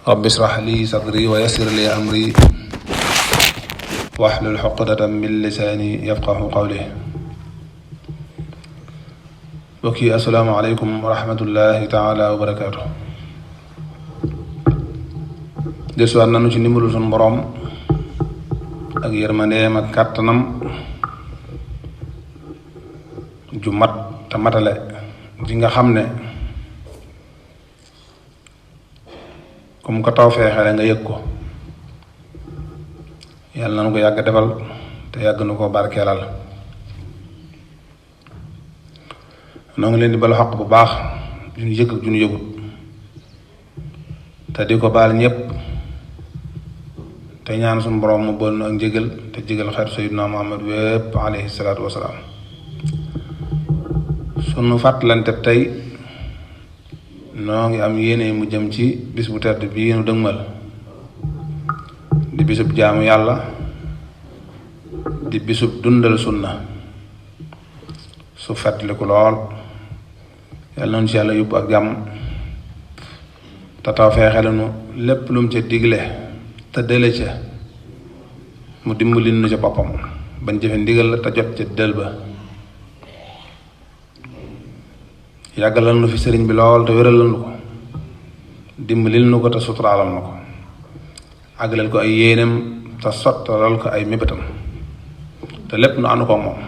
rabbi israh li sadri wa yassir li amri wahlul uqdatan min lisaani yafqahu qawli. mbokk yi assalaamu aleykum wa rahmatullahi taala wa barakaatu. desuwaat nanu ci ndimbalu sunu boroom ak yërmandeem ak kàttanam ju mat te matale ji nga xam ne comme ko taw feexale nga yëg ko. yàlla na nu ko yàgg defal te yàgg na ko barkeelal. noo ngi leen di balu xaq bu baax juñu yëg ak juñu yëgut te di ko baal ñépp te ñaan suñu borom mu bool nu ak njëgal te jégal xeetu sayyidina Muhammad wépp alayhi salaatu wasalaam. sunu fàttalante tey noo ngi am yéene mu jëm ci bis bu tedd bii nu dëgmal di bisub jaamu yàlla di bisub dundal sunna su fàttaliku lool. yàlla noonu ci yàlla yóbbu ak jàmm te taw feexele nu lépp lu mu ca digle te dële ca mu dimbali nu ca boppam bañ jëfe ndigal la te jot ca dël ba. yàggalal nu fi sëriñ bi lool te wéralal nu ko dimbalil nu ko te suturaalal nu ko àggalal ko ay yéenem te sottalal ko ay mébétam te lépp nu ànd ko moom.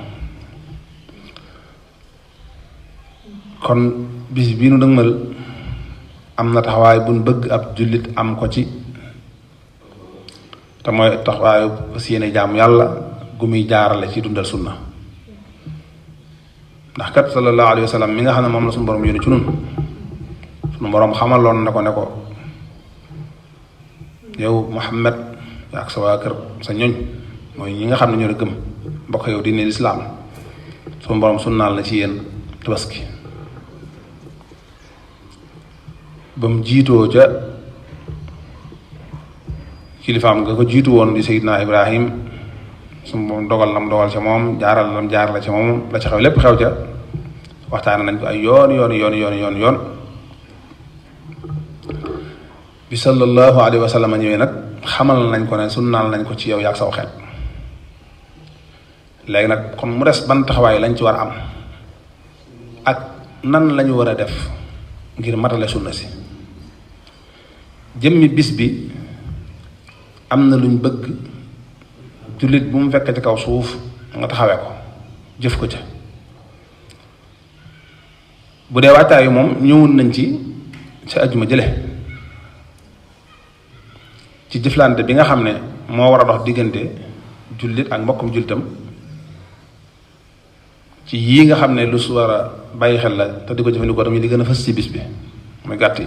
kon bis bii nu dëgmal am na taxawaay buñ bëgg ab jullit am ko ci te mooy taxawaayu fas yéene jaamu yàlla gu muy jaarale ci dundal sunna. ndax kat sallallahu alayhi wa sallam mi nga xam ne moom la suñu borom yónni ci nun suñu borom xamaloon na ko ne ko yow Muhammad ak sa waa kër sa ñoñ mooy ñi nga xam ne ñoo la gëm mbokk yow diine lislaam suñu borom sunnaal na ci yéen tabaski. ba mu jiitoo ca kilifaam nga ko jiitu woon di Seydina Ibrahim su moom dogal lam dogal ca moom jaaral lam jaarale ca moom la ca xew lépp xew ca waxtaan nañ ko ay yoon bi sallallahu alayhi wa sallam ñëwee nag xamal nañ ko ne sunnaal nañ ko ci yow yaag saw xeet. léegi nag kon mu des ban taxawaay lañ ci war a am ak nan lañu war a def ngir matale sunna si. jëmmi bis bi am na luñ bëgg jullit bu mu fekk ci kaw suuf nga taxawee ko jëf ko ca. bu dee waajtaayu moom ñëwoon nañ ci ajjuma jële ci jëflante bi nga xam ne moo war a dox diggante jullit ak mbokkum jullitam ci yii nga xam ne lu su war a bàyyi xel la te di ko jëfandikoo tamit di gën a fës ci bis bi muy gàtt yi.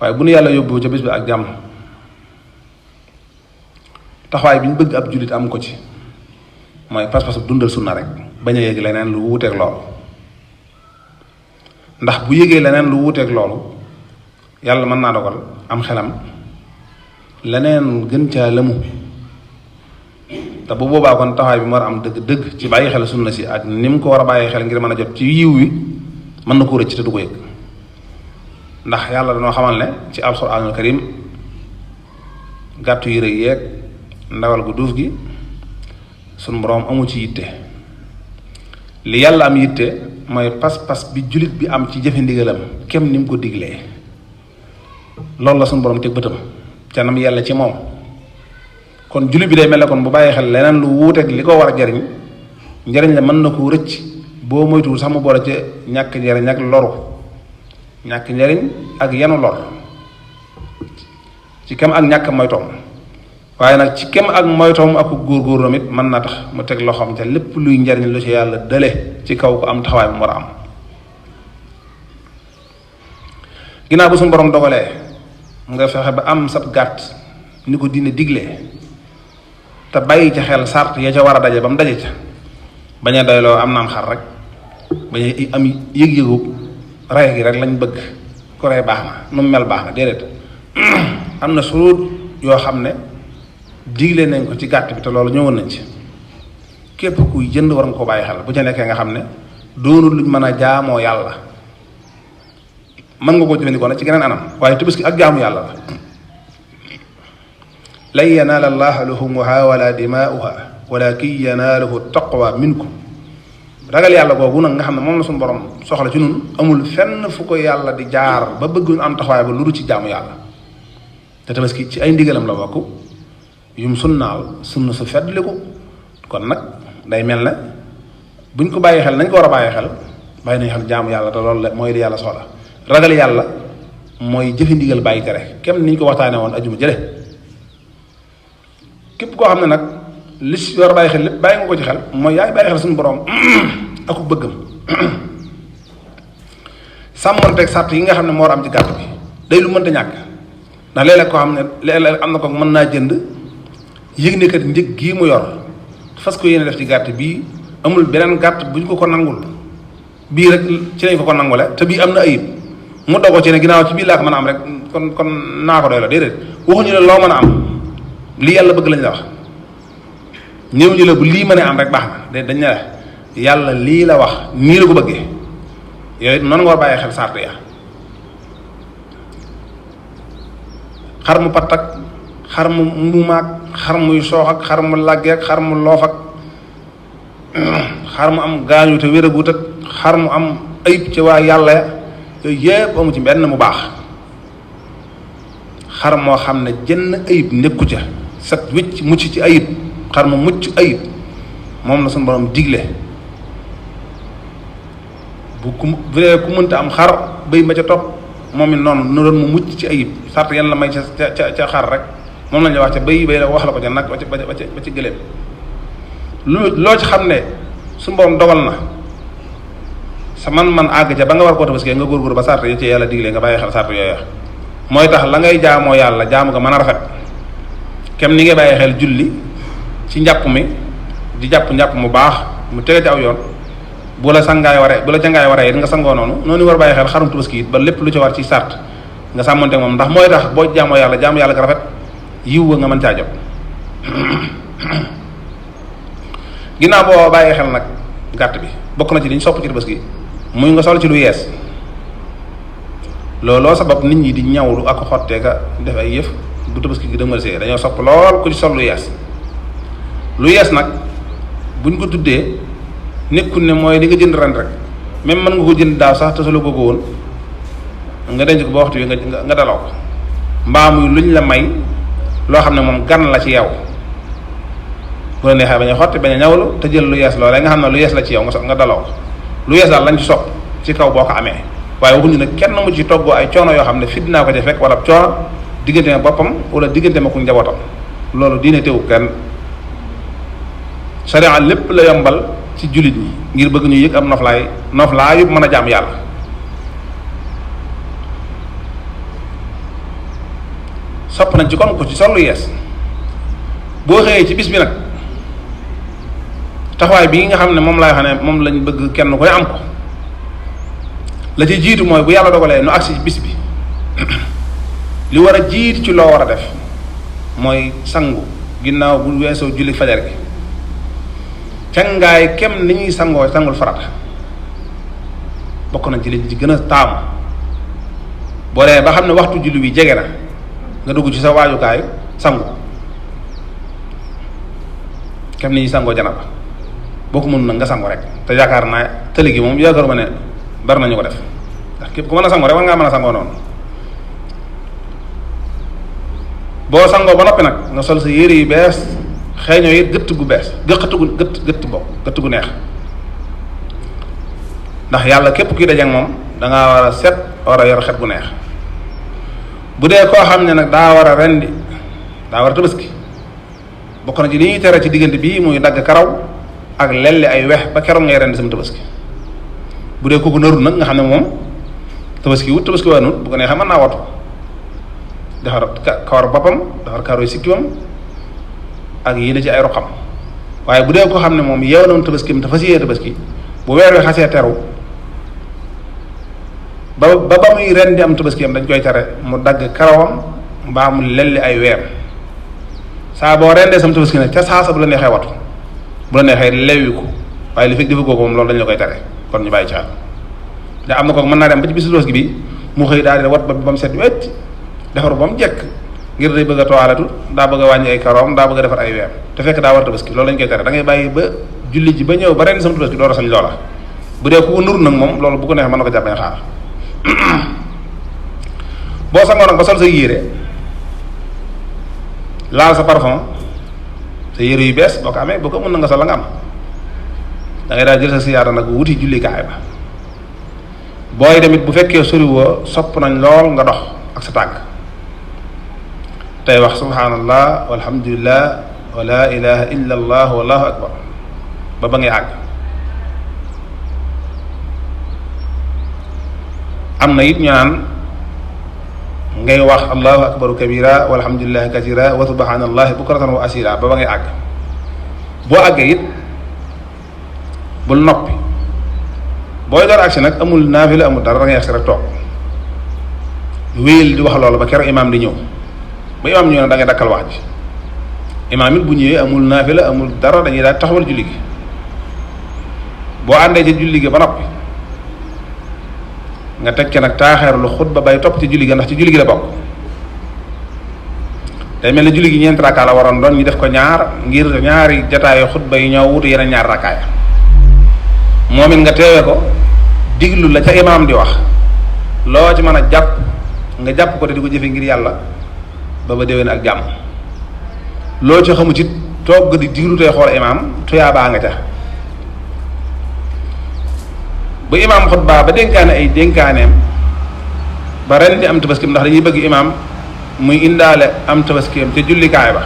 waaye bu nu yàlla yóbbu ca bis bi ak jàmm taxawaay bi ñu bëgg ab jullit am ko ci mooy pas-pas dundal sunna rek bañ a yéeg leneen lu wuuteeg loolu. ndax bu yégee leneen lu wuuteeg loolu yàlla mën naa dogal am xelam leneen gën caa lëmu te bu boobaa kon taxawaay bi mu war a am dëgg-dëgg ci bàyyi xel sunna si ak ni mu ko war a bàyyi xel ngir mën a jot ci yiw wi mën na ko rëcc te du ko yëg. ndax yàlla dañoo xamal ne ci alxuraanul karim gàttu yi rëy yeeg ndawal gu duuf gi sunu boroom amu ci yitte. li yàlla am yitte mooy pas-pas bi jullit bi am ci jëfe ndigalam kem ni mu ko diglee loolu la sunu boroom teg bëtam ca nam yàlla ci moom. kon jullit bi day mel ne kon bu bàyyi xel leneen lu wuuteeg li ko war a jariñ njariñ la mën na ko rëcc boo moytuwul sax mu boole ca ñàkk njariñ ak loru. ñàkk njariñ ak yenu lor ci kem ak ñàkk moytoom waaye nag ci kem ak moytoom ak góorgóorlam it mën na tax mu teg loxoom ca lépp luy njariñ lu ci yàlla dale ci kaw ko am taxawaay bu mu war a am. ginnaaw bu suñu borom dogalee nga fexe ba am sab gàtt ni ko diine diglee te bàyyi ca xel sart ya ca war a daje ba mu daje ca bañ a doyloo am naam xar rek bañ a am yëg-yëgu rey gi rek lañ bëgg ku rey baax na nu mu mel baax na déedéet am na suruut yoo xam ne digle nañ ko ci gàtt bi te loolu ñëwoon nañ ci. képp kuy jënd war nga ko bàyyi xel bu ca nekkee nga xam ne doonul luñ mën a jaamoo yàlla mën nga koo jëfandikoo nag ci geneen anam waaye tabaski ak jaamu yàlla la. lan yanaala llaha luhumuha wala dimaa'uha walakin yanaaluhu taqwa minkum. ragal yàlla googu nag nga xam ne moom la suñu borom soxla ci nun amul fenn fu ko yàlla di jaar ba bëgg am taxawaay ba lu dul ci jaamu yàlla. te tabaski ci ay ndigalam la bokk yum sunnaal sunna su feddliku kon nag day mel ne buñ ko bàyyi xel nañ ko war a bàyyi xel bàyyi nañ xel jaamu yàlla te loolu la mooy li yàlla soxla. ragal yàlla mooy jëfe ndigal bàyyi tere kem niñ ko waxtaane woon ajuma jële képp koo xam ne nag li si war a bàyyi xel lépp bàyyi nga ko ci xel mooy yaay bàyyi xel suñu borom aku bëggam sàmmonteeg sàrt yi nga xam ne moo war a am ci gàtt bi day lu mënta ñàkk ndax léeg-léeg koo xam ne léeg-léeg am na ko mën naa jënd yëg ne kat njëg gii mu yor fas ko yéene def ci gàtt bii amul beneen gàtt bu ñu ko nangul bii rek ci lañ ko nangule te bii am na ayib mu dogoo ci ne ginnaaw ci bii laa ko mën a am rek kon naa ko doy la déedéet waxuñu ne loo mën a am lii yàlla bëgg lañ la wax néew ñu la bu lii mën a am rek baax na de dañ ne la yàlla lii la wax nii la ko bëggee yooyu noonu nga war bàyyi xel sart ya xar mu patt ak xar mu muumaak xar muy soox ak xar mu làgge ak xar mu loof ak xar mu am gaañu te wéragut ak xar mu am ayib ci waa yàlla yooyu yépp amu ci benn mu baax xar moo xam ne jënn ayib nekku ca set wicc mucc ci ayib xar mu mucc ayib moom la suñu borom digle bu ku mënta am xar bëy ma ca topp moom it noonu nu doon mu mucc ci ayib sart yan la may ca xar rek moom lañ la wax ca bëy la wax la ko ca nag ba ci gëléem loo ci xam ne suñu borom dogal na sa man àgg ca ba nga war koo tabaski nga góorgóor ba sart yi ci yàlla digle nga bàyyi xel sart yooya mooy tax la ngay jaamoo yàlla jaamu nga mën a rafet kem ni ngay bàyyi xel julli ci njàpp mi di jàpp njàpp mu baax mu tege ci aw yoon bu la sangaay waree it nga sangoo noonu war bàyyi xel xarum tabaski it ba lépp lu ci war ci sart nga sàmmonte moom ndax mooy tax boo jaamoo yàlla jaamu yàlla ga rafet yiw wa nga mën caa jot ginnaaw boo bàyyi xel nag gàtt bi bokk na ci liñ sopp ci tabaski muy nga sol ci lu yees looloo sabab nit ñi di ñawlu ak xottee ka def ay yëf bu tabaski gi dëgmal see dañoo sopp lool ku ci sol lu yees nag buñ ko tuddee nekkul ne mooy li nga jënd ren rek même mën nga ko jënd daaw sax te solo ko woon nga denc ko ba waxtu wi nga daloo ko mbaa muy luñ la may loo xam ne moom gan la ci yow bu la neexee bañ a xotti bañ a ñawlu te jël lu yees loolee nga xam ne lu yees la ci yow nga daloo ko lu yees daal lañ ci sopp ci kaw boo ko amee waaye waxuñu ne kenn mu ci toggoo ay coono yoo xam ne fit naa ko ca fekk wala coono diggante ma boppam wala diggante ma ku njabootam loolu diine teewu kenn sariya lépp la yombal ci jullit ñi ngir bëgg ñu yëg am noflaay yëpp mën a jaam yàlla sopp nañ ci kon ko ci sol lu yees boo xëyee ci bis bi nag taxawaay bii nga xam ne moom laay xam ne moom lañ bëgg kenn koy am ko la ci jiitu mooy bu yàlla dogalee nu agsi ci bis bi li war a jiitu ci loo war a def mooy sangu ginnaaw bu weesoo julli fajar gi cangaay kem ni ñuy sangul farata bokk nañ ci liñ ci gën a taamu boo dee ba xam ne waxtu julli wi jege na nga dugg ci sa waajukaay sangu kem ni ñuy sangoo janaba boo ko mën nag nga sangu rek te yaakaar naa tëli gi moom yaakaaruma ne bari nañu ko def ndax képp ku mën a sangu rek war ngaa mën a sangoo noonu boo sangoo ba noppi nag nga sol sa yére yu bees xeeñoo it gëtt gu bees gëtt gu neex ndax yàlla képp kuy dajeek moom dangaa war a set war a yor xet gu neex bu dee koo xam ne nag daa war a rendi daa war a tabaski bokk na ci li ñuy tere ci diggante bii muy dagg karaw ak lelli ay wex ba keroog ngay rendi sama tabaski bu dee kooku narut nag nga xam ne moom tabaski waa nut bu ko neexee mën naa watu defar kawar boppam defar karoy sikkiwam ak yi ne ci ay roxam waaye bu dee ko xam ne moom yeew na tabaski te fas yéene tabaski bu weer wi xasee teru ba muy ren di am tabaski am dañ koy tere mu dagg karawam mbaa mu lelli ay weer saa boo rendee sam tabaski nag ca saasa bu la neexee watu bu la neexee lewwi ko waaye li fekk defu ko moom loolu dañ la koy tere kon ñu bàyyi ci xel ndax am na ko mën naa dem ba ci bisu tabaski bi mu xëy daal di wat ba mu set wecc defar ba mu jekk ngir day bëgg a toilette daa bëgg a wàññi ay karoom daa bëgg a defar ay weem te fekk daa war tabaski loolu lañ koy tere da ngay bàyyi ba julli ji ba ñëw ba ren sam tabaski door a sañ loola bu dee ku ko nur nag moom loolu bu ko neexee mën na ko jàppee xaar boo sangoo nag ba sol sa yére laal sa parfum sa yére yu bees boo ko amee boo ko mën na nga sol la nga am da ngay daal jël sa siyaara nag wuti jullikaay ba booy demit bu fekkee soriwoo sopp nañ lool nga dox ak sa tànk tey wax subhanallah walhamdulillah wa la ilaha illa allah wallahu akbar ba ngay àgg am na it ñu naan ngay wax allahu akbaru kabira walhamdulillahi kasira wa subhanallahi bukratan wa asila ba ngay àgg boo àggee it bul noppi booy door agsi nag amul naafila amul dara da ngay agsi rek toog wéyal di wax loolu ba keroog imaam di ñëw ba imaam ñëw ne da ngay dakkal wax ji imaam it bu ñëwee amul naafila amul dara dañuy daal taxawal julli gi boo àndee ci julli gi ba noppi nga teg ci nag taaxeerlu xutba bay topp ci julli gi ndax ci julli gi la bokk day mel ne julli gi ñeenti rakkaa la waroon doon ñu def ko ñaar ngir ñaari jataayu xutba yi ñoo wutu yeneen ñaar rakkaaya moom it nga teewe ko diglu la ca imaam di wax loo ci mën a jàpp nga jàpp ko te di ko jëfe ngir yàlla ba déwén ak jàmm loo ci xamu ci toog di diglu tey xool imaam tuyaa baa nga ca bu imaam xutba ba dénkaane ay dénkaaneem ba ren di am tabaskim ndax dañuy bëgg imaam muy indaale am tabaskim te jullikaay ba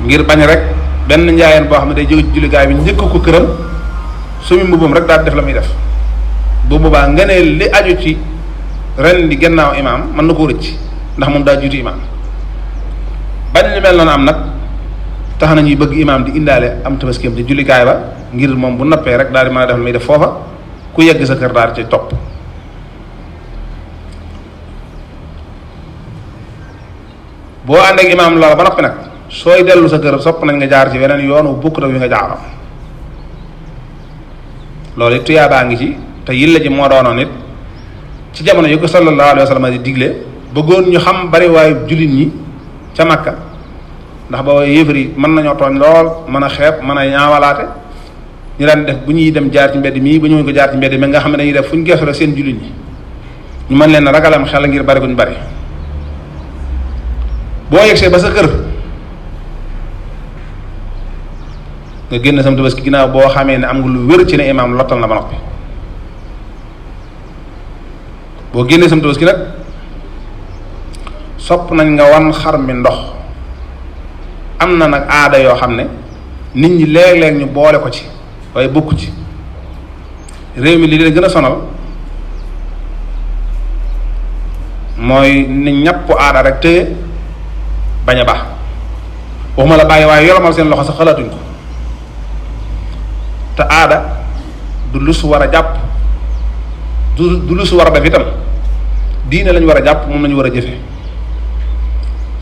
ngir bañ rek benn njaayeen boo xam ne day jóge ci jullikaay bi njëkk ko këram sumi mbubbam rek daal di def la muy def bu boobaa nga ne li aju ci ren di gannaaw imaam mën na koo rëcc ndax moom daa jiitu imaam bañ li mel noonu am nag tax na ñuy bëgg imaam di indaale am tabaskim te jullikaay ba ngir moom bu noppee rek daal di mën a def la muy def foofa ku yegg sa kër daal di ci topp boo ànd ak imaam loola ba noppi nag sooy dellu sa kër sopp nañ nga jaar ci weneen yoon wu bukk wi nga jaaroon loolu it tuyaabaa ngi ci te yilla ji moo doonoon it ci jamono yu ko sallallahu alayhi wa sallam di digle bëggoon ñu xam bari waayu jullit ñi ca Makka ndax booba yéefar yi mën nañoo tooñ lool mën a xeeb mën a ñaawalaate ñu daan def bu ñuy dem jaar ci mbedd mii ba ñu ko jaar ci mbedd mi nga xam ne dañuy def fu ñu geesu rek seen jullit ñi ñu mën leen ragalam xel ngir bari guñ bari boo yegsee ba sa kër nga génn sam tabaski ginnaaw boo xamee ne am nga lu wér ci ne imaam lottal na ba noppi boo génnee sam tabaski nag sopp nañ nga wan xar mi ndox am na nag aada yoo xam ne nit ñi léeg-léeg ñu boole ko ci waaye bokku ci réew mi li leen gën a sonal mooy ni ñàpp aada rek te bañ a baax waxuma la bàyyi waaye yolomal seen loxo sax xalaatuñ ko te aada du lu su war a jàpp du lu su war a def itam diine lañu war a jàpp moom lañu war a jëfe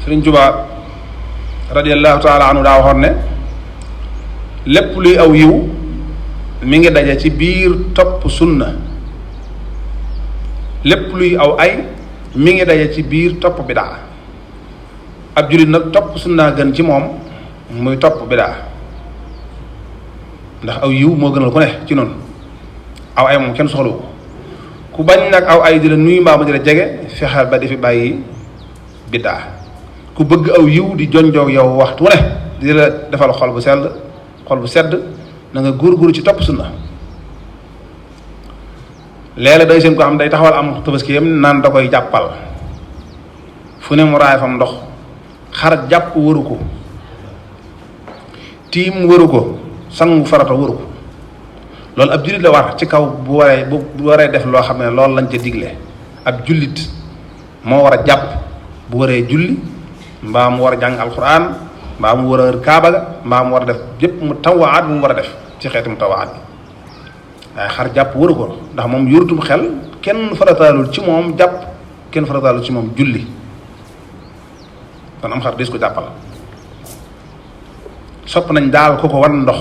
Sëriñ Tuubaa radiyallahu taala anhu daa waxoon ne lépp luy aw yiw mi ngi daje ci biir topp sunna lépp luy aw ay mi ngi daje ci biir topp bidaa ab jullit nag topp sunna gën ci moom muy topp bidaa ndax aw yiw moo gënal ku ne ci noonu aw ay moom kenn soxlawu ko ku bañ nag aw ay di la nuyu mbaa ma di la jege fexeel ba di fi bàyyi bidaa ku bëgg aw yiw di jonjoog yow waxtu ne di la defal xol bu sedd na nga góorgóorlu ci topp sunna léeg-léeg day seen ko xam day taxawal am tabaski yam naan da koy jàppal fu ne mu raay fam ndox xar jàpp waru ko tiim waru ko sangu farata waru ko loolu ab jullit la war ci kaw bu waree def loo xam ne loolu lañ ca digle ab jullit moo war a jàpp bu waree julli mbaa mu war a jàng alquran mbaa mu war a kaaba ga mbaa mu war a def yépp mu tawaat bu mu war a def ci xeeti mu tawaat bi waaye xar jàpp waru ko ndax moom yorutum xel kenn farataalul ci moom jàpp kenn farataalul ci moom julli kon am xar des ko jàppal sopp nañ daal ko wan ndox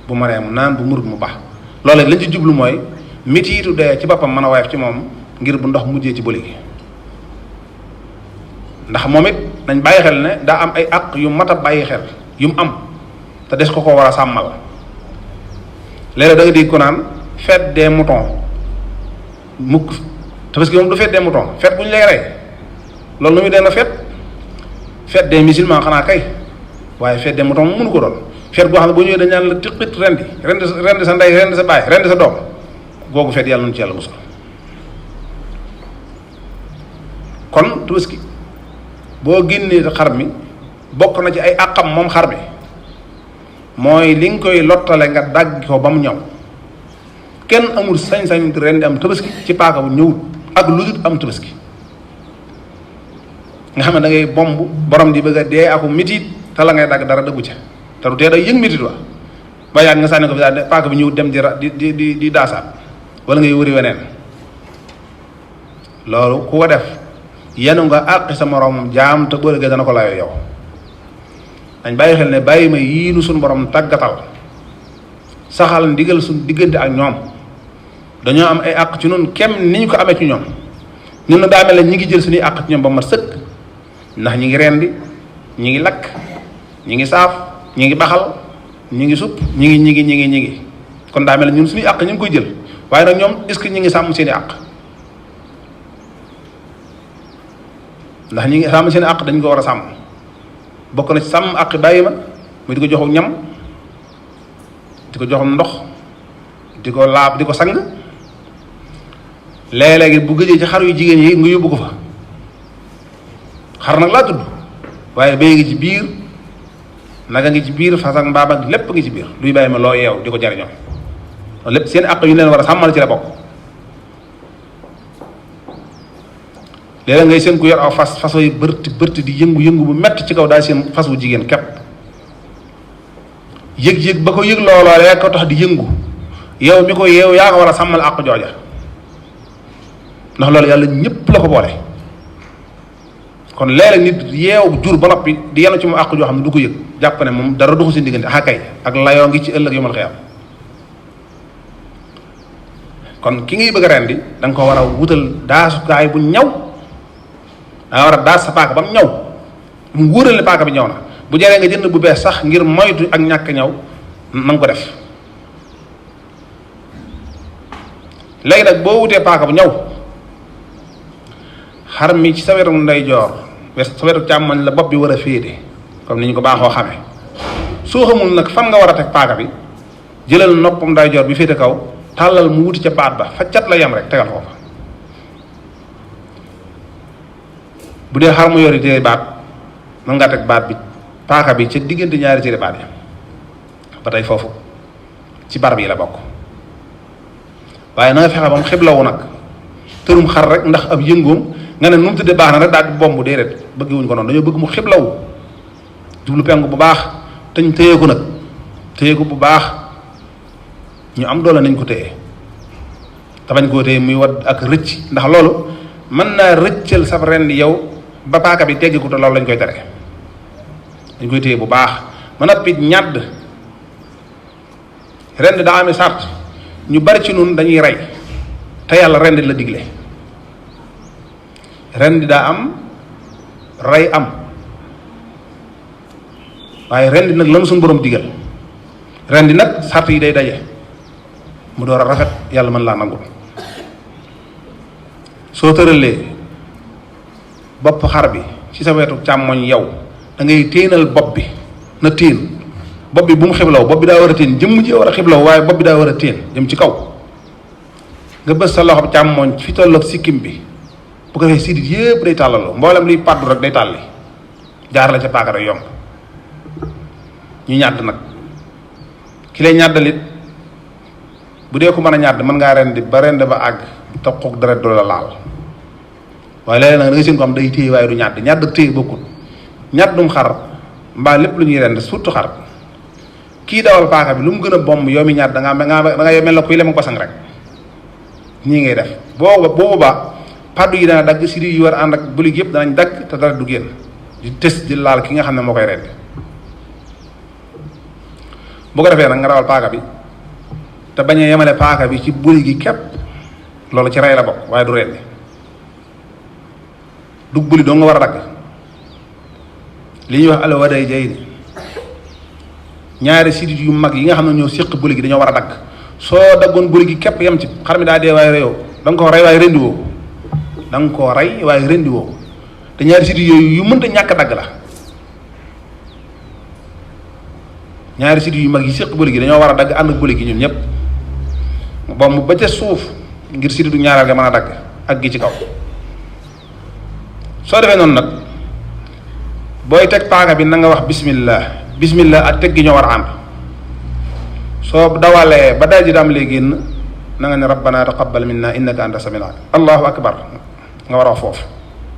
bu maree mu naan bu murut mu baax loolu lañ ci jublu mooy mitiitu dee ci boppam mën a woyof ci moom ngir bu ndox mujjee ci bëli gi ndax moom it nañ bàyyi xel ne daa am ay àq yu mat a bàyyi xel yu mu am te des ko war a sàmmal léeg-léeg da nga dégg ko naan fête des moutons mukk tabaski moom du fête des moutons fête bu ñu lay rey loolu nu muy dee fête des musulmans xanaa kay waaye fête des moutons mënu ko doon fête goo xam ne boo ñëwee dañ naan la tiqit rendi sa ndey rendi sa baay rendi sa doom googu fête yàlla nañu ci yàlla musal kon tabaski boo génnee xar mi bokk na ci ay àqam moom xar mi mooy li nga koy lottale nga dagg ko ba mu ñëw kenn amul sañ-sañ ren di am tabaski ci paaka bu ñëwut ak lu dul am tabaski nga xam ne da ngay bomb borom di bëgg a dee aku mitit te la ngay dagg dara dëggu ca te du tee day yëg mitit wa ba yàgg nga sànni ko fi daal paaka bi ñëwut dem di daasaat wala ngay wëri weneen loolu ku ko def yenu nga àqi sa moroom jaam te bëri dana ko layoo yow dañ bàyyi xel ne bàyyi ma yii nu suñu borom tàggatal saxal ndigal suñ diggante ak ñoom dañoo am ay àq ci noonu kem ni ñu ko amee ci ñoom ñun na daa mel ne ñi ngi jël suñuy àq ci ñoom ba mat sëkk ndax ñi ngi rendi ñi ngi lakk ñi ngi saaf ñi ngi baxal ñi ngi supp ñi ngi kon daa mel ne ñun suñuy àq ñu ngi koy jël waaye nag ñoom est-ce que ñi ngi sàmm seeni àq ndax ñi ngi sàmm seeni àq dañ ko war a sàmm bokk na ci sàmm àq bàyyi ma muy di ko joxu ñam di ko joxum ndox di ko laab di ko sang léeg-léegi bu gëjee ci xar yu jigéen yi nga yóbbu ko fa xar nag laa tudd waaye béy ngi ci biir naga ngi ci biir fas ak mbaam ak lépp ngi ci biir luy bàyyi ma loo yeew di ko jariñoo loolu lépp seen àq yu leen war a sàmmal ci la bokk léeg-léeg ngay seen ku yor aw fas yu bërti di yëngu bu metti ci kaw daal seen fas wu jigéen képp yëg-yëg ba ko yëg looloolee ko tax di yëngu yow mi ko yeew yaa ko war a sàmmal àq jooja ndax loolu yàlla ñëpp la ko boole kon léeg-léeg nit yeew jur ba noppi di yenu ci mu àq joo xam ne du ko yëg jàpp ne moom dara doxu seen diggante xakay ak layoo ngi ci ëllëg yomal xiyam kon ki ngay bëgg a rendi da nga ko war a wutal daasukaay bu ñaw da nga war a daas sa paaka ba mu ñaw mu wóoral ne paaka bi ñaw na bu jaree nga jënd bu bees sax ngir moytu ak ñàkk ñaw na nga ko def léegi nag boo wutee paaka bu ñaw xar mi ci sa wetu ndeyjoor sa wetu càmmoñ la bopp bi war a féete comme ni ñu ko baaxoo xamee soo xamul nag fan nga war a teg paaka bi jëlal noppam ndeyjoor bi féete kaw tàllal mu wuti ca baat ba fa cat la yem rek tegal foofa bu dee xar mu yori téere baat mën ngaa teg baat bi paaka bi ca diggante ñaari téere baat yi ba tey foofu ci barab yi la bokk waaye na nga fexe ba mu xiblawu nag tërum xar rek ndax ab yëngoom nga ne nu mu tëddee baax na rek daal di bomb déedéet bëgguwuñ ko noonu dañoo bëgg mu xiblawu jublu penku bu baax te ñu téye ko nag téye ko bu baax ñu am doole nañ ko téye te bañ koo téye muy wadd ak rëcc ndax loolu mën naa rëccal sab ren di yow ba paaka bi teggi ko te loolu lañ koy tere dañ koy téye bu baax ma noppi ñàdd ren daa amee sart ñu bari ci nun dañuy rey te yàlla ren la digle ren daa am rey am waaye ren nag la nu suñu borom digal ren nag sart yi day daje mu door a rafet yàlla mën laa nangul soo tëralee bopp xar bi ci sa wetu càmmoñ yow da ngay téenal bopp bi na téen bopp bi bu mu xiblaw bopp bi daa war a téen jëmm ji war a xiblaw waaye bopp bi daa war a téen jëm ci kaw nga bës sa loxo càmmoñ fi tolloog sikkim bi bu ko defee sidit yëpp day tàllaloo mboolem liy pàddu rek day tàlli jaar la ca paaka rek yomb ñu ñàdd nag ki lay ñàddalit bu dee ko mën a ñàdd mën ngaa rendi ba àgg te xoog dara du la laal waaye léeg-léeg nag da nga seen ko am day téye waaye du ñàdd ñàdd ak téye bokkul ñàddum xar mbaa lépp lu ñuy rend surtout xar kii dawal paaka bi lu mu gën a bomb yow mi ñàdd da nga mel na kuy lem basang rek nii ngay def boobaa paddu yi dana dagg si yi war a ànd ak bulig yëpp danañ dagg te dara du génn di tës di laal ki nga xam ne moo koy rend bu ko defee nag nga dawal paaka bi te bañ a yemale paaka bi ci buli gi képp loolu ci rey la bokk waaye du rendi dug buli doo nga war a dagg li ñuy wax alwaday jay ni ñaari sidit yu mag yi nga xam ne ñoo séq buli gi dañoo war a dagg soo daggoon buli gi képp yem ci xar mi daa dee waaye réew da nga koo rey waaye rendi woo da nga koo rey waaye rendi woo te ñaari sidit yooyu yu mënta ñàkk dagg la ñaari sidit yu mag yi séq buli gi dañoo war a dagg ànd ak buli gi ñun ñëpp ba mu ba ca suuf ngir siditu ñaareel ga mën a dagg ak gi ci kaw soo defee noonu nag booy teg paaka bi na nga wax bismillah ak teg gi ñoo war a ànd soo dawalee ba daal ji daam lay génn na nga ne rabbana taqabbal minna innaka anta samiul alim allahu akbar nga war a wax foofu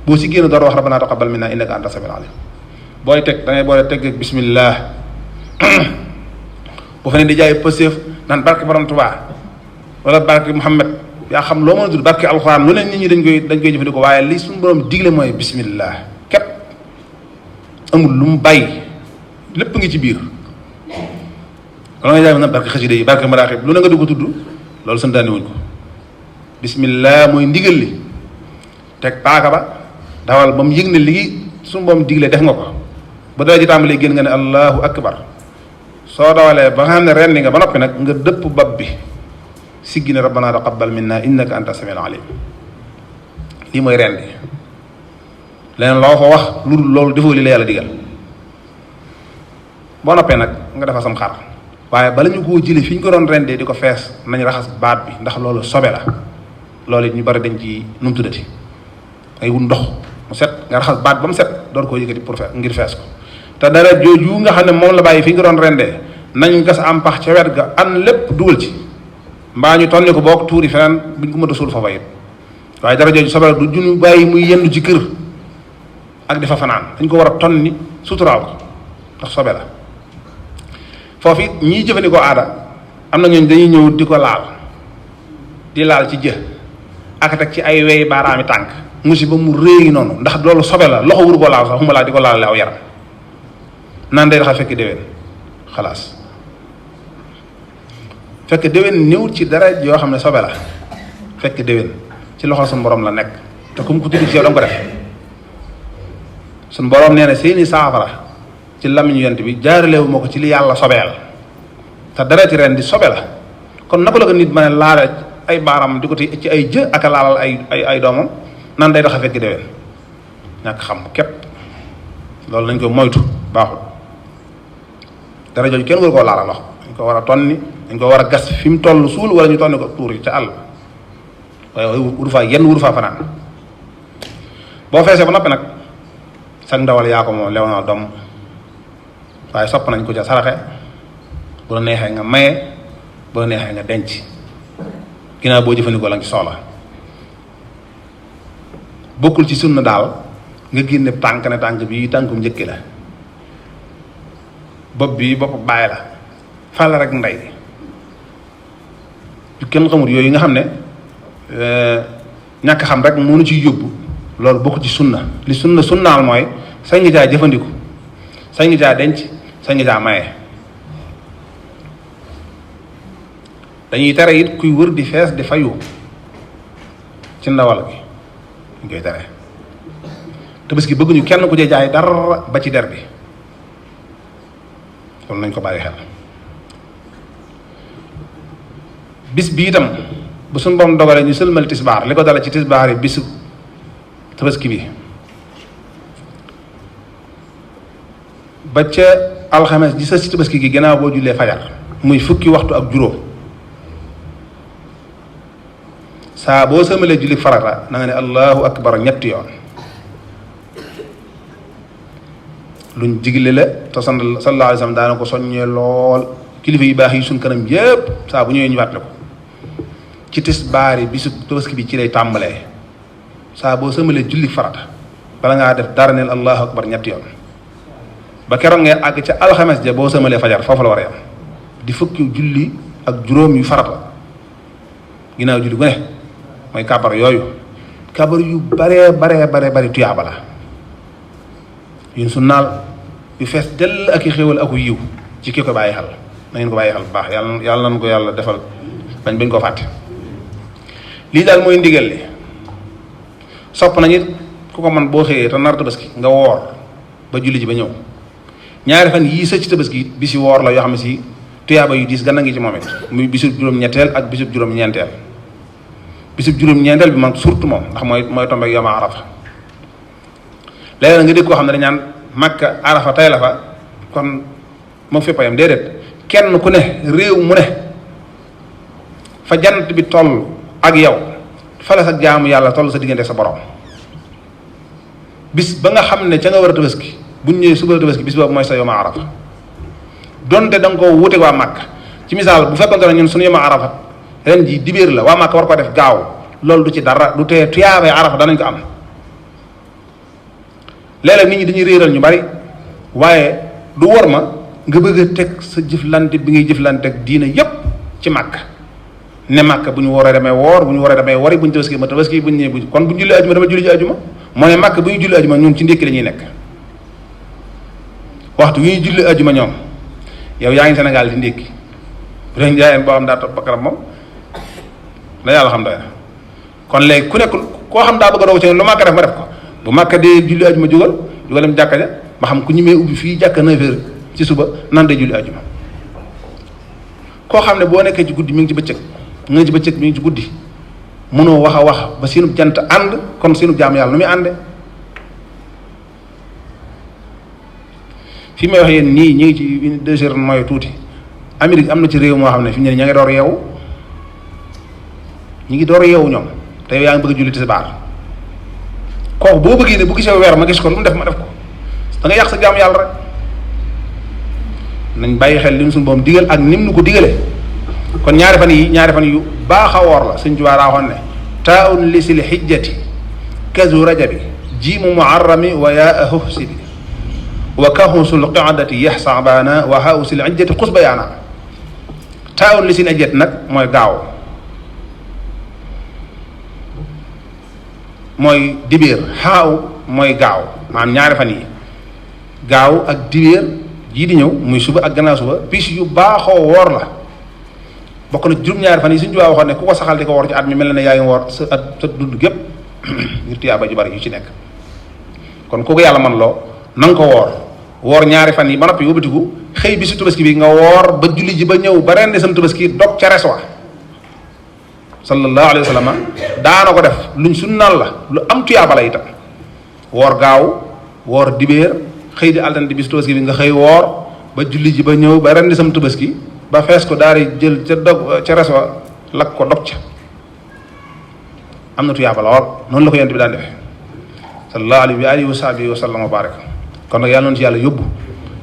boo si génn door wax rabbana taqabbal minna innaka anta samiul alim booy teg da ngay boole teg ak bismillah bu fa ne di jaay pëseef naan barke borom Tuubaa wala barke Muhammad yaa xam loo mën a tudd barke alxuraan lu ne nit ñi dañ koy jëfandikoo waaye li suñu borom digle mooy bismillah képp amul lu mu bàyyi lépp ngi ci biir wala nga jaay nag barke xasida yi barke maraaxib lu ne nga dugg tudd loolu santaane wuñ ko bismillah mooy ndigal li teg paaka ba dawal ba mu yëg ne lii suñu borom digle def nga ko ba dara ji tàmbalee génn nga ne allahu akbar soo dawalee ba nga xam ne rendi nga ba noppi nag nga dëpp bopp bi siggi ne rabbana taqabbal minna innaka anta samiul alim lii mooy rendi leneen loo fa wax lu dul loolu defoo li la yàlla digal boo noppee nag nga defal sam xar waaye bala ñu koo jëlee fi ñu ko doon rendee di ko fees nañ raxas baat bi ndax loolu sobe la loolu it ñu bari dañ ci nu mu tuddati ay wut ndox mu set nga raxas baat ba mu set door koo yëkkati pour ngir fees ko te dara jooju nga xam ne moom la bàyyi fi ñu ko doon rendee nañ gas am pax ca wet ga an lépp dugal ci mbaa ñu tonni ko boog tuuri feneen buñ ko mën a suul foofa it waaye dara jooju sobe la du juñu bàyyi muy yendu ci kër ak dafa fanaan dañ ko war a tonni suturaal ko ndax sobe la foofu it ñiy jëfandikoo aada am na ñooñu dañuy ñëw di ko laal di laal ci jë ak teg ci ay wey baaraami tànk musiba mu réegi noonu ndax loolu sobe la loxo wuru ko laal sax xuma laa di ko laal aw yaram naan day daxa fekk déwén xalaas fekk déwén néew ci dara yoo xam ne sobe la fekk déwén ci loxo suñu borom la nekk te ku mu ko tudd ci yow da nga ko def suñu borom nee na seeni saafara ci lamiñu yent bi jaaralewu moo ko ci li yàlla sobeel te dara ci ren di sobe la kon naka la ko nit mën a laale ay baaram di ko ci ay jë ak a laalal ay doomam nan day daxa fekk déwén ñàkk xam képp loolu nañ ko moytu baaxul dara jooju kenn waru koo laala loxo dañ ko war a tonni dañ ko war a gas fi mu toll suul wala ñu tonni ko tuur yi ca àll waaye wuru faa yenn wuru faa fanaan boo feesee ba noppi nag sag ndawal yaa ko moom lew na doom waaye sopp nañ ko ca saraxe bu la neexee nga maye bu la neexee nga denc ginnaaw boo jëfandikoo la nga ci soxla bokkul ci sunna daal nga génne tànk ne tànk bi tànkum njëkki la bopp bi bopp bàyyi la fàll rek ndey yu kenn xamul yooyu nga xam ne ñàkk xam rek mënu ciy yóbbu loolu bokk ci sunna li sunnaal mooy sañ nga caa jëfandiku sañ nga caa denc sañ nga caa maye dañuy tere it kuy wër di fees di fayu ci ndawal gi ñu koy tere te bés gi bëgguñu kenn ku ci jaay dara ba ci der bi loolu nañ ko bàyyi xel bis bi itam bu suñu borom dogalee ñu sëlmal tisbaar li ko dala ci tisbaar yi bisu tabaski bi ba ca alxames ji sa si tabaski gi gannaaw boo jullee fajar muy fukki waxtu ak juróom saa boo sëlmalee julli farata na nga ne allahu akbar ñetti yoon luñ digle la te sallallahu alayhi wa sallam daana ko soññee lool kilifa yu baax yi suñ kanam yépp saa bu ñëwee ñu wàtle ko ci tisbaar yi bisu tabaski bi ci lay tàmbalee saa boo sëmalee julli farata bala ngaa def dara neel allahu akbar ñetti yoon ba keroog ngay àgg ca alxames ja boo sëmalee fajar foofu la war a yam di fukki julli ak juróom yu farata ginnaaw julli gu ne mooy kabar yooyu kabar yu bare tuyaaba la yun su naal yu fees dell ak i xéwal aku yiw ci ki ko bàyyi xel na ngeen ko bàyyi xel bu baax yàlla nañ ko yàlla defal bañ ko fàtte lii daal mooy ndigal li. sopp nañu ku ko man boo xëyee te nar tabaski nga woor ba julli ji ba ñëw ñaari fan yii sëcc tabaski bisi woor la yoo xam ne si tuyaaba yu diis ganna ngi ci moom it muy bisub juróom-ñetteel ak bisub juróom-ñeenteel. bisub juróom-ñeenteel bi man surtout moom ndax mooy tombeeg yawma arafa léeg-léeg nga dégg koo xam ne dañ naan Makka arafa tey la fa kon moo fépp a yam déedéet kenn ku ne réew mu ne fa jant bi toll ak yow fa la sa jaamu yàlla toll sa diggante sa borom bis ba nga xam ne ca nga war a tabaski bu ñu ñëwee suba la tabaski bis boobu mooy sa yawma arafa donte da nga koo wuute waa Makka ci misaal bu fekkonte ne ñun suñu yawma arafa ren ji dibéer la waa Makka war ko def gaaw loolu du ci dara du tee tuyaabee arafa danañ ko am léeg-léeg nit ñi dañuy réeral ñu bari waaye du wor ma nga bëgg a teg sa jëflante bi ngay jëflante ak diina yépp ci Makka ne Makka bu ñu waree damay woor bu ñu waree damay wari bu ñu tabaski ma tabaski bu ñu ñëwee kon bu ñu julli ajuma dama julli ji ajuma moo ne Makka bu ñu julli ajuma ñun ci ndékki la ñuy nekk waxtu wi ñu julli ajuma ñoom yow yaa ngi Sénégal di ndékki bu dee njaayeen boo xam daa topp bakaram moom la yàlla xam doy na kon léegi ku nekk koo xam daa bëgg a doog ci lu Makka def ma def ko bu Makka dee julli ajuma jugalam jàkka ja ba xam ku ñemee ubbi fii jàkka 9h ci suba nan day julli ajuma koo xam ne boo nekkee ci guddi mi ngi ci bëccëg mi ngi ci guddi mënoo wax a wax ba seenub jant ànd kon seenub jaam yàlla nu muy ànde fi may wax yéen nii ñu ngi ci 2 heures mooy tuuti Amérique am na ci réew moo xam ne fi mu ne ña ngi door yeewu ñu ngi door yeewu ñoom te yow yaa ngi bëgg a julli tisbaar kooku boo bëggee ne bu gisee weer ma gis ko lu mu def ma def ko da nga yàq sa jaam yàlla rek nañ bàyyi xel li mu suñu boom digal ak nim nu ko digalee kon ñaari fan yu baax a woor la sëñ Tuubaa daa waxoon ne taun li sil xijjati kazu rajabi jiimu muarrami wa yaa husibi wa kahusul qadati yaxsabaana wa hausil ijjati xusbayaana taun li sil xijjati nag mooy gaaw mooy dibéer xaaw mooy gaaw maanaam ñaari fan yi gaaw ak dibéer jii di ñëw muy suba ak gannaaw suba bis yu baaxoo woor la bokk na juróom-ñaari fan yi suñu Tuubaa waxoon ne ku ko saxal di ko woor ci at mi mel na ne yaa ngi woor sa dund gépp ngir tiyaaba ju bari yu ci nekk kon kooku yàlla man loo na nga ko woor ñaari fan yi ba noppi wëbatiku xëy bi si tabaski bi nga woor ba julli ji ba ñëw ba rendi sam tabaski dog ca res wa sallallahu alayhi wa sallam daana ko def luñ sunnal la lu am tuyaaba la itam woor gaaw woor dibéer xëy di altine di bis tabaski bi nga xëy woor ba julli ji ba ñëw ba rendi sam tabaski ba fees ko daal di jël ca dog ca res wa lakk ko dog ca am na tuyaaba lool noonu la ko yent bi daan defee sallallahu alayhi wa sahbihi wa sallam wa barak kon nag yàlla noonu ci yàlla yóbbu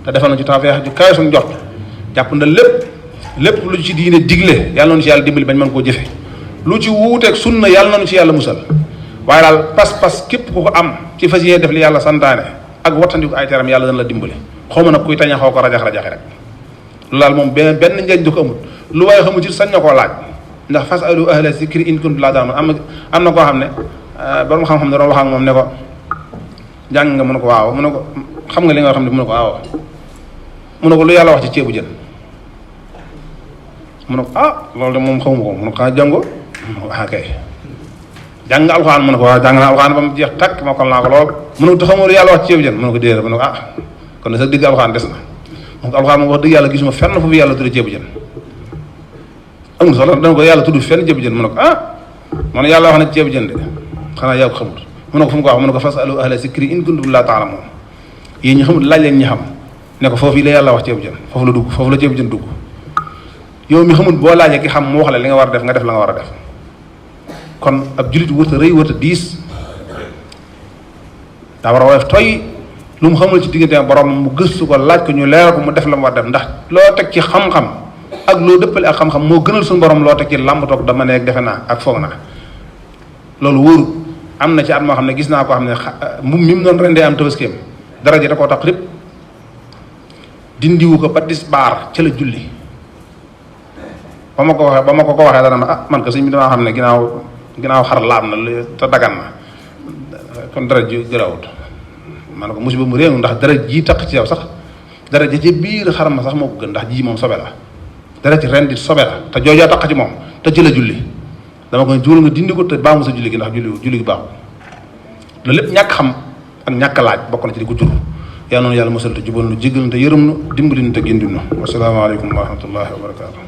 te defal na ci tawfeex ju kawe suñu jot jàpp na lépp lu ci diine digle yàlla noonu ci yàlla dimbali bañ mën koo jëfe lu ci wuuteeg sunna yàlla noonu ci yàlla musal waaye daal pas-pas képp ku ko am ci fas yéene def li yàlla santaane ak wattandiku ay teram yàlla dana la dimbali xaw ma nag kuy taña xaw ko rajax-rajaxe rek lu daal moom benn njëriñ du ko amul lu waaye xamu ci sañ na koo laaj ndax fas alu ahla zikri in kuntum laa ta'lamuun am na koo xam ne borom xam-xam ne doon wax ak moom ne ko jàng nga mu ne ko waaw mu ne ko xam nga li nga xam ne mu ne ko waaw mu ne ko lu yàlla wax ci ceebu jën mu ne ko loolu de moom xawma ko mu ne ko jàngo kay jàng nga alxuraan mu ne ko waaw jàng naa alxuraan ba mu jeex takk ma kon naa ko lool mu ne ko te xamoo lu yàlla wax ci ceebu jën mu ne ko déedéet mu ne ko kon ne sa digg alxuraan des na mu ne ko alxuraan moom wax dëgg yàlla gisuma fenn fu fi yàlla tudd ceebu jën amul solo dana ko yàlla tudd fenn ceebu jën mu ne ko man yàlla wax na ceebu jën de xanaa yaa ko xamul mu ne ko fu mu ko wax mu ne ko fasalu ahla zikri in kuntum laa ta'lamuun yéen ñi xamul laaj leen ñi xam ne ko foofu yi la yàlla wax ceebu jën foofu la dugg foofu la ceebu jën dugg yow mi xamul boo laajee ki xam mu wax la li nga war a def nga def la nga war a def kon ab jullit wërta rëy wërta diis daa war a woyof toy lu mu xamul ci diggante borom mu gëstu ko laaj ko ñu leeral ko mu def la mu war a def ndax loo teg ci xam-xam ak loo dëppale ak xam-xam moo gënal suñu borom loo teg ci làmb toog dama nekk defe naa ak foog naa loolu wóoru am na ci at moo xam ne gis naa koo xam ne mi mu doon rendee am tabaskeem dara ji da koo tax lépp dindiwu ko ba tisbaar ca la julli ba ma ko waxee dana ma man ko sëñ bi damaa xam ne ginnaaw xar laab na te dagan na kon dara ji gërawut man ko musiba mu réew ndax dara ji taq ci yow sax dara ji ci biir xar ma sax moo ko gën ndax ji moom sobe la dara ci ren di sobe la te joojoo taq ci moom te ci la julli dama koy juul nga dindi ko te baamu sa julli gi ndax julli gi baaxul loolu lépp ñàkk xam ak ñàkk laaj bokk na ci di ko jur yaa noonu yàlla mosal te jubal nu jéggal nu te yërëm nu dimbali nu te gindi nu wasalaamaaleykum wa rahmatullahi wa barakaatu